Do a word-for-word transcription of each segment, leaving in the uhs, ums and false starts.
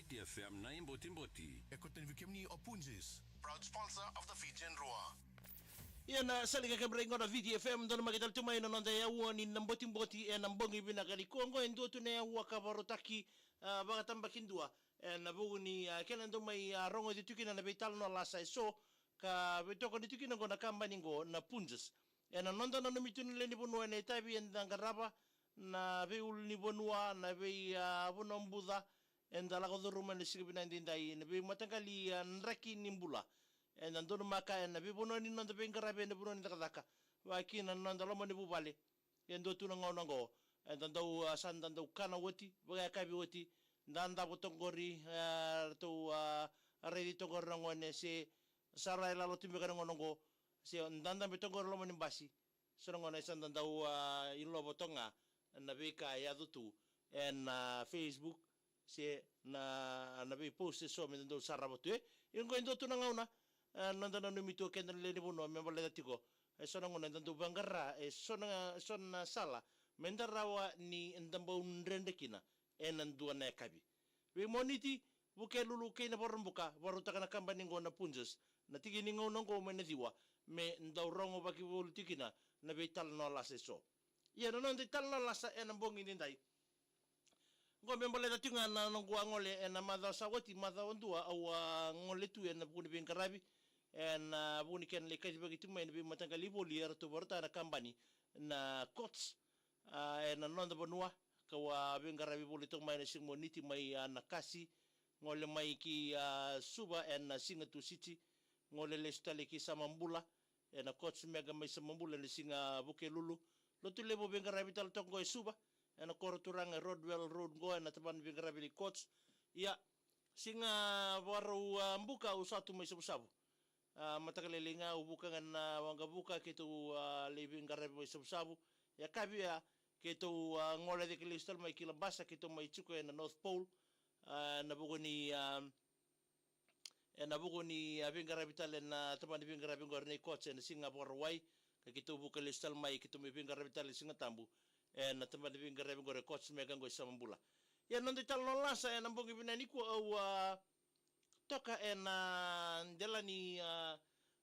T F M na iBotiboti. E koto ni vikemuni o Punjas. Proud sponsor of the Fijian Drua. Ia na sali ka kemra igona Viti F M, donu maki tale tu mai na noda yaua ni na botiboti e na bogi vinaka ni kua oqo e dua tu na yaua ka varotaki, a, vakatabaki dua. E na vuku ni, a, kena dau mai, a, rogoci tu kina na veitalanoa lasa e so, ka veitokoni tu kina oqo na kabani oqo na Punjas. E na noda nanumi tu na lewe ni vanua e na itavi e da qarava, na veiulu ni vanua, na vei, a, vanua buca, e da lako curuma e na siga vinaka daidai, na veimataqali, a, draki ni bula. E da donumaka e na veivanua ni noda veiqaravi e na vanua ni cakacaka. Vaka kina na noda loma ni vuvale. E dua tu na gauna oqo. E da dau, a, sa da dau kana oti, vakayakavi oti, da davo toqori, e, ratou, a, raici toqori na gone se, sa ra e lala tu beka na gauna oqo. Se da dabe toqori loma ni basi. So na gauna e sa da dau, a, ilova toka ga na veika e yaco tu e na Facebook se na, na veipost e so me da dau sarava tu e. Ia oqo e dua tu na gauna, e, noda nanumi tu o keda na lewe ni vanua me baleta tiko. E so na gauna e da dau vaqara, e so na, so na sala me da rawa ni da bau dredre kina e na dua na yakavi. Veimoniti, Vukelulu kei na Vakaraubuka, vakarautaka na kabani oqo na Punjas. Na tiki ni gauna oqo mai na ciwa, me dau rogo vakivoli tiko kina na veitalanoa lasa e so. Ia na noda italanoa lasa e na bogi daidai. Oqo me baleta tiko ga na noqu a gole e na macawa sa oti, macawa dua au a gole tu e na vuku ni veiqaravi, e na vuku ni kena lai kacivaki tu mai na veimataqali voli e ratou vakarautaka na kabani na Courts. A, e na noda vanua, kau a veiqaravi voli toka mai na siga Moniti mai, a, Nakasi, gole mai ki, a, Suva e na siga Tusiti, gole lesu tale ki Samabula e na Courts Mega mai Samabula e na siga Vukelulu. Lotu levu veiqaravi tale toka oqo e Suva e na koro turaga e Rodwell Road oqo e na tabana veiqaravi ni Courts. Ia, siga Vakaraubuka au sa tu mai Savusavu. A, mataka lailai ga au vuka ga na waqavuka keitou a lai veiqaravi mai Savusavu. Yakavi oya keitou a gole cake lesu tale mai ki Labasa, keitou mai tiko e na North Pole. A, na vuku ni, a, e na vuku ni a veiqaravi tale na tabana ni veiqaravi oqori na Courts e na siga Vakarauwai. Ka keitou vuka lesu tale mai keitou mai veiqaravi tale na Siga Tabu e na tabana ni veiqaravi oqori e Courts Mega oqo e Samabula. Ia na noda italanoa lasa e na bogi vinaka ni kua au a toka e na dela ni, a,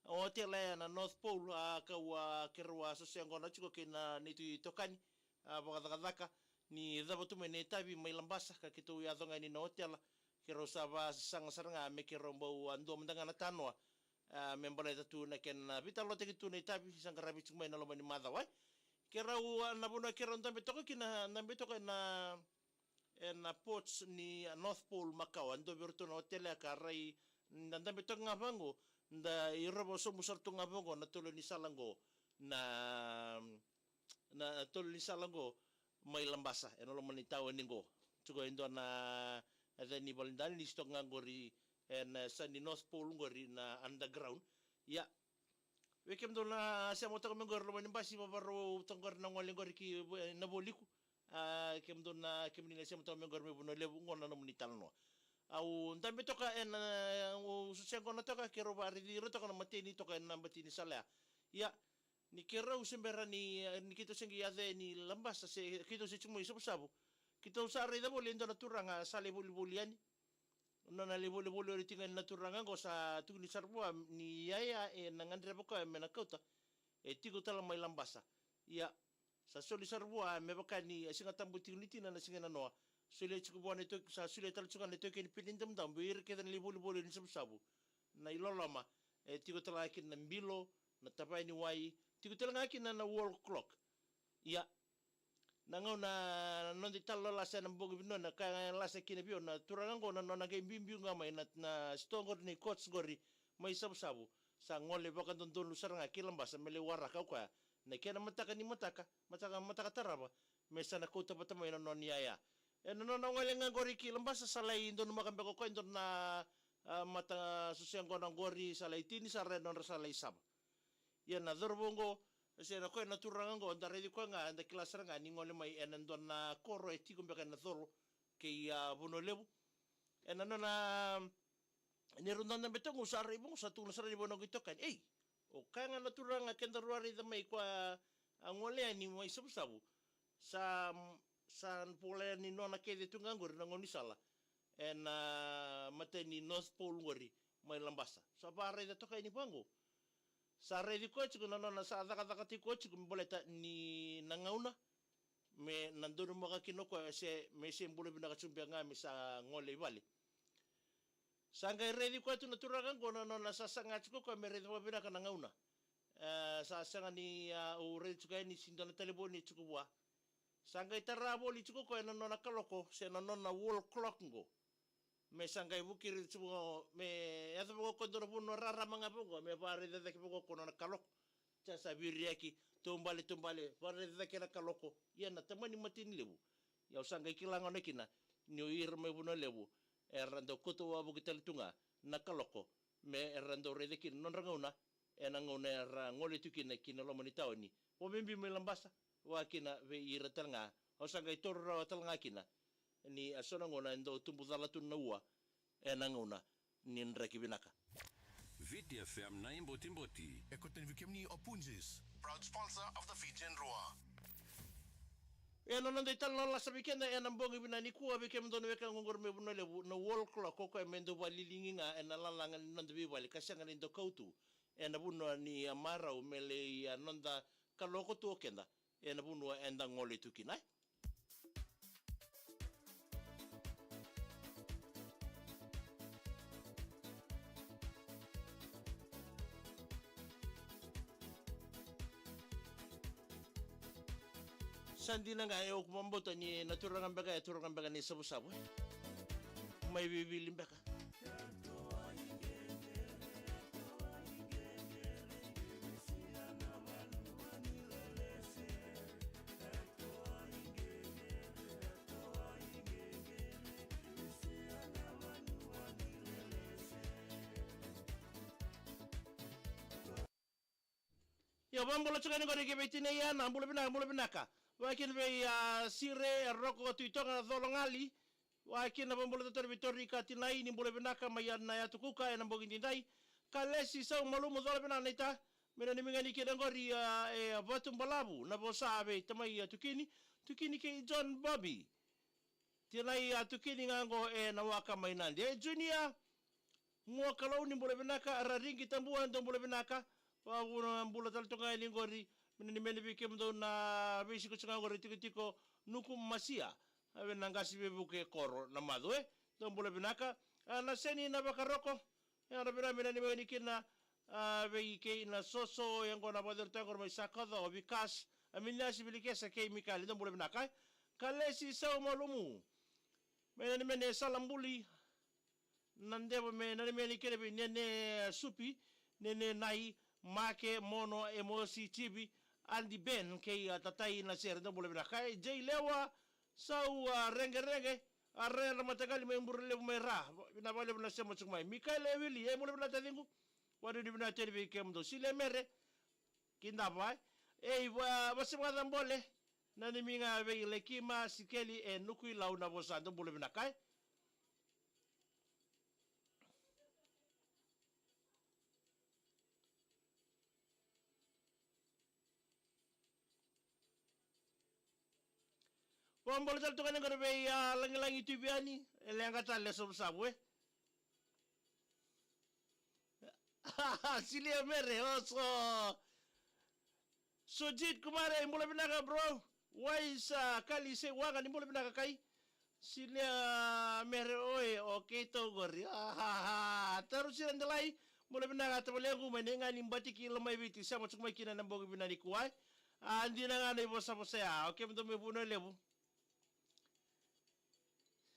otela e na North Pole, a, kau a keirau a soso yaqona tiko kei na neitou itokani, a, vakacakacaka ni cava tu mai na itavi mai Labasa ka keitou yaco ga yani na otela. Keirau sa vasaga sara ga me keirau bau a dua mada ga na tanoa, a, me baleta tu na kena veitalanoataki tu na itavi sa qaravi tiko mai na loma ni macawa. Keirau a na vanua keirau dabe toka kina, dabe toka e na e na ports ni North Pole makawa, dua vei iratou na otela ka rai, da dabe toka ga vaqo, da irova sobu sara tu ga vaqo na tolo ni sala qo, na, na tolo ni sala qo mai Labasa e na loma ni taoni qo. Tiko e dua na, e dua ni valenidani ni sitoka ga qori e na sa ni North Pole qori na underground. Ia, vei kemudou na sema toka mai qori loma ni basi, vavarau toka qori na gole qori ki, e, na Vualiku. A, kemudou na, kemuni na sema toka mai qori mai Vanua Levu, qo na nomuni talanoa. Au dabe toka e na, au soso yaqona toka, keirau varaici ira toka na mateni toka e na bati ni sala ya. Ia, ni keirau se bera ni, ni keitou se qai yaco yani Labasa, se keitou se tiko mai Savusavu, keitou sa raica voli e dua na turaga sa lai volivoli yani. Nona lai volivoli ori tiko ga na turaga qo sa tukuni sara vua ni yaya e na gadreva koya me na kauta, e tiko tale mai Labasa. Ia, sa soli sara vua me vaka ni a Siga Tabu tiko ni tina na siga e nanoa. Solia tiko vua na itoki, sa solia tale tiko ga na itoki ni pini damudamu vei ira kece na lai volivoli ni Savusavu. Na iloloma, e tiko tale ga kina na bilo, na tavaya ni wai, tiko tale ga kina na wall clock. Ia, na gauna, na noda italanoa lasa e na bogi vinaka, na ka e lasa kina vei au na turaga qo na nona qai biubiu ga mai na, na sitoa qori ni Courts qori mai Savusavu. Sa gole vakadodonu sara ga ki Labasa me lai waraka o koya na kena mataka ni mataka, mataka, mataka tarava, me sa na kauta vata mai na nona iyaya. E na nona gole ga qori ki Labasa sa lai donumaka beka o koya e dua na, a, mata soso yaqona qori sa lai tini sara e nodra sa lai sava. Ia na cauravou qo, se na koya na turaga qo, da raici koya ga, da kila sara ga ni gole mai e na dua na koro e tiko beka e na colo kei, a, Vanua Levu. E na nona, ni rau dadabe toka qo sa raici, sa tukuna sara ni vanua qo i tokani. Ei, o kaya ga na turaga kedaru a raica mai koya a gole yani mai Savusavu. Sa, sa vola yani nona kece tu ga qori na gaunisala. ena matai ni North Pole qori mai Labasa. Sa vakaraica toka yani vaqo. Sa raici koya tiko na nona sa cakacakataki koya tiko me baleta ni na gauna me na donumaka kina o koya se me se bula vinaka tu beka ga me sa gole i vale. Sa qai raici koya tu na turaga qo na nona sasaga tiko koya me raici vakavinaka na gauna. E, sa sega ni a, au raici tiko yani se dua na talevoni tiko vua. Sa qai tara voli tiko koya na nona kaloko se na nona wall clock qo. Me sa qai vukiri tiko me yaco vaka o koya dua na vanua rarama ga vaka me vakaraica cake vaka o koya na nona kaloko. Sa sa viriaki, taubale, taubale, vakaraica cake na kaloko. Ia na tamani mateni levu. Ia au sa qai kila gona kina ni o ira mai Vanua Levu era dau kauta wavoki tale tu ga na kaloko me era dau raica kina na nodra gauna ena gauna era gole tu kina ki na loma ni taoni. Vakabibi mai Labasa, vaka kina vei ira tale ga. Au sa qai taura rawa tale ga kina ni a so na gauna e dau tubu cala tu na ua ena gauna ni draki vinaka. Viti F M na ibotiboti. E kauta yani vei kemuni o Punjas, proud sponsor of the Fijian Drua. Ena noda italanoa lasa vei keda ena bogi vinaka nikua vei kemudou na wekaqu qori mai Vanua Levu, na wall clock o koya me dau vakaliligi ga ena lalaga ni noda veivale ka sega ni dau kau tu ena vanua ni a marau me lai a noda kaloko tu o keda ena vanua eda gole tu kina. Sa dina ga e, au vakabauta ni na turaga beka, e turaga beka ni savusavu, e mai vivili beka. Io, vakabula tiko yani qori kei vei Tinai Ana, bula vinaka, bula vinaka. Vakakina vei a Sire, e Roko, Tui Toga, Colo Gali. Vakakina vakabula totoro vei Tori ka Tinai, ni bula vinaka mai na Yatu Kuka ena bogi nidai. Kalesi Sau Malumu, cola vinaka naita. Me nanumi ga ni kina qori a, e Vatu Balavu, na vosa vei tamai a Tukini. Tukini kei John Bobby. Tinai a Tukini ga qo ena waka mai Nadi. E Junior, Mua Kalou ni bula vinaka, Rarigi Tabua, dou bula vinaka. Vakavuna bula tale toka yani qori. Me nanumi yani vei kemudou na veisiko tiko ga qori tikotiko Nuku Masia. A vei na qase veivuke Koro na macu, e. Dou bula vinaka. A na Seni na Vakaroko. E, na vinaka me nanumi yani kina, a, vei kei na soso, e qo na vakaceru tale qori mai Sakaca, o Vikas, a Miniasi, Vilikesa kei Mikali, dou bula vinaka, e. Kalesi Sau Malumu. Me nanumi yani e Sala Buli. Na devo me nanumi yani kina vei Nene Supi, Nene Nai, Make, Mono, Emosi, Civi, Adi Ben, kei a Tatai na Sere, dou bula vinaka, e. Jei Lewa, Sau, a, Regerege, a Raya na Mataqali mai Bure Levu mai Ra, vinaka vakalevu na sema tiko mai. Mikaela e Wili, e bula vinaka taciqu. Vakadinadina vinaka tale vei kemudou. Silia Mere, kidava, e. Ei, va, vasema ga cabole. Nanumi ga vei Lekima, Sikeli, e Nuku Ilau na vosa, dou bula vinaka, e. Vakabula tale toka yani qori vei a Lagilagi Tuiviani, e leqa tale e savusavu, e. Silia Mere, oso. Sujit Kumare, bula vinaka, bro. Wais, a, Kali se waqa ni bula vinaka kai. Silia Mere, oe, o keitou qori. Ahaha. Taru Sira Delai, bula vinaka tavalequ, mai na iga ni Batiki Lomaiviti, sema tiko mai kina na bogi vinaka nikua. A, dina ga na ivosavosa ya, o kemudou mai Vanua Levu.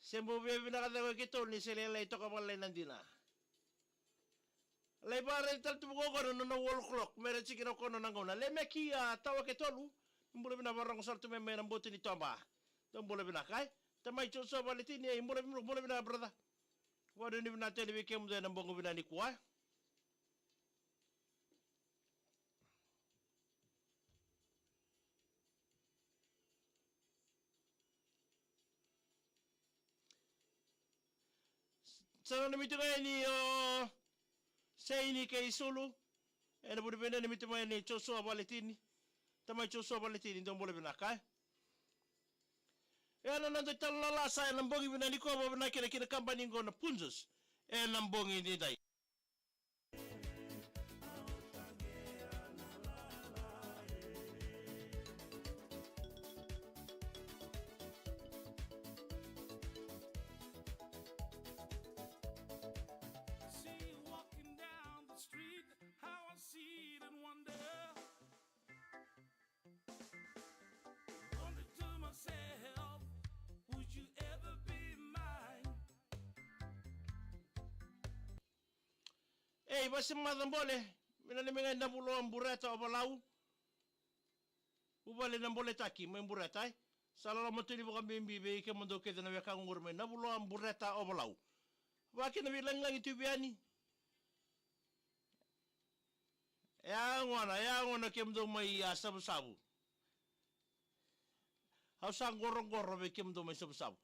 Se bau via vinaka cake keitou ni se lailai toka vakalailai na dina. Lai vakaraici tale tu vakaoqo na nona wall clock me ra tiki na kona na gauna. Lemeki a Tawa ke tolu. Bula vinaka, vakarogo sara tu mai mai na boto ni toba. Dou bula vinaka, e. Tamai Joshua Valetini, e, bula, bula vinaka, brother. Vakadinadina vinaka tale vei kemudou ena bogi vinaka nikua. Sa nanumi tiko yani o Seini kei Sulu. Ena vuni vei nanumi tiko yani Joshua Valetini. Tamai Joshua Valetini, dou bula vinaka, e. Ena noda italanoa lasa ena bogi vinaka nikua, vakavinavinaka kina kabani qo na Punjas ena bogi edaidai. See you walking down the street, how I see it and wonder. Wonder to myself, would you ever be mine? Ei, vasi maca bole, mi na nemi ga na vulo a bureta o Valau. Vuvale na boletaki mai bureta, e. Sa loloma tu ni vakabibi vei kemudou kece na weka qori mai na vulo a bureta o Valau. Vaki na veilagilagi tu vei yani. E a gona, e a gona kemudou mai a Savusavu. Au sa qoroqoro vei kemudou mai Savusavu.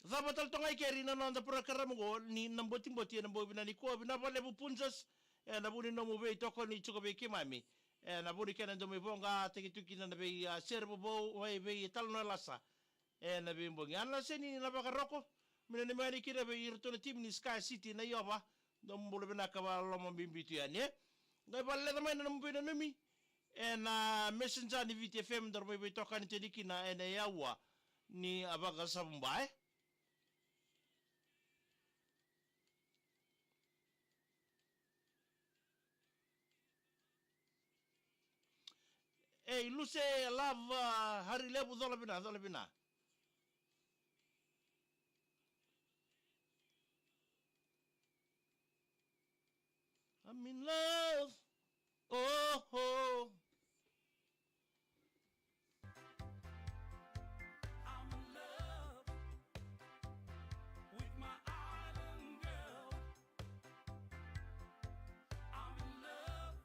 Cava tale toka ga i keri na noda porokaramu qo ni na botiboti ena bogi vinaka nikua, vinaka vakalevu Punjas, ena vuku ni nomu veitokoni tiko vei keimami. Ena vuku ni kena dau mai voqataki tu kina na vei, a, sere vovou, vei, vei talanoa lasa. Ena veibogi. A na seni na vakaroko. Mi na nemi ga ni kira vei iratou na timi ni Sky City na Iova. Dou bula vinaka, vakaloloma bibi tu yani, e. Qai vakaleca mai na nomu veinanumi ena Messenger ni Viti F M, daru mai veitokani tani kina ena yaua ni a Vakasavuba, e. Ei, Luse Love, a, Hari Levu, cola vina, cola vina. I'm in love. Oh, oh. I'm in love with my island girl. I'm in love.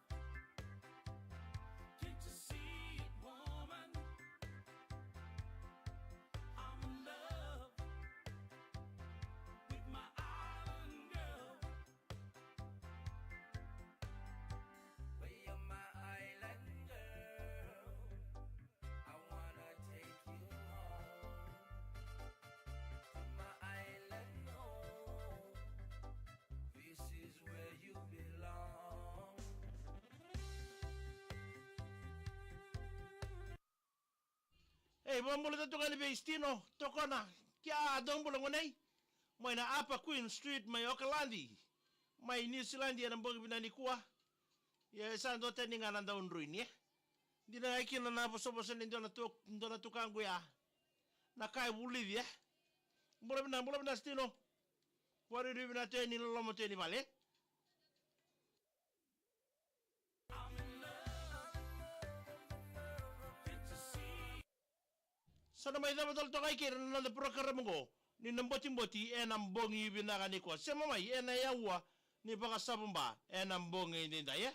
Can't you see it, woman? I'm in love with my island girl. Well, you're my island girl. I wanna take you home to my island home. This is where you belong. Ei, vakabula tale tu ga yani vei Stino Tokona. Kia, dou bula gone. Mai na Upper Queen Street mai Okaladi, mai Niusiladi ena bogi vinaka nikua. Ia e sa dua tani ga na dau droini, e. Dina ga kina na vosavosa ni dua na tu, dua na tukaqu ya. Na ka e vulici, e. Bula vina, bula vina Stino. Vakanuinui vina tu yani, loloma tu yani vale. Sa na mai cava tale toka i keri na noda porokaramu qo ni na botiboti ena bogi vinaka nikua. Sema mai ena yaua ni Vakasavuba ena bogi edaidai, e.